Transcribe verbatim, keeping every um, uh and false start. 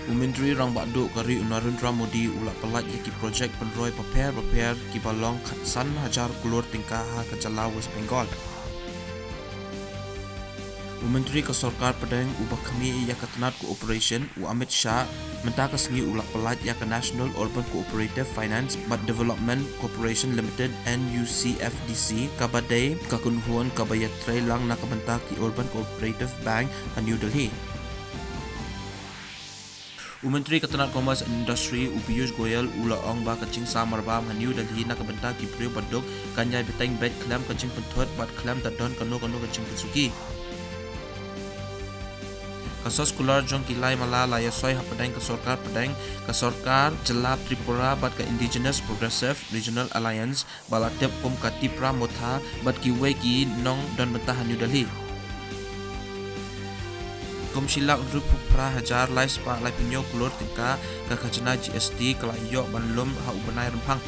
U Myntri Rangbah Duh ka ri u Narendra Modi u la pyllait ïa ki projek pynroi bapher bapher kiba long khatsan hajar klur tyngka ha ka jylla West Bengal. U Myntri ka Sorkar Pdeng uba khmih ïa ka tnat Cooperation, u Amit Shah, mynta ka sngi u la pyllait ïa ka National Urban Cooperative Finance bad Development Corporation Limited, N U C F D C, kaba dei ka kynhun kaba ïatreilang na ka bynta ki Urban Cooperative Bank ha New Delhi. U Myntri ka tnat Commerce and Industry, u Piyush Goyal, u la ong ba ka jingsamar bam ha New Delhi na ka bynta ki briew ba duk kan ïai bteng beit khlem ka jingpynthut bad khlem da don kano kano ka jingpynsuki. Ka soskular jong ki lai mala la ïasoi hapdeng ka Sorkar Pdeng, ka Sorkar Jylla Tripura bad ka Indigenous Progressive Regional Alliance, ba la tip kum ka Tipra Motha, bad kiwei ki nongdon bynta ha New Delhi. Kum shi lak hynriewphew phra hajar lai spah laiphew hynñiew klur tyngka ka khajna G S T ka la ïoh ban lum ha u bnai Rymphang.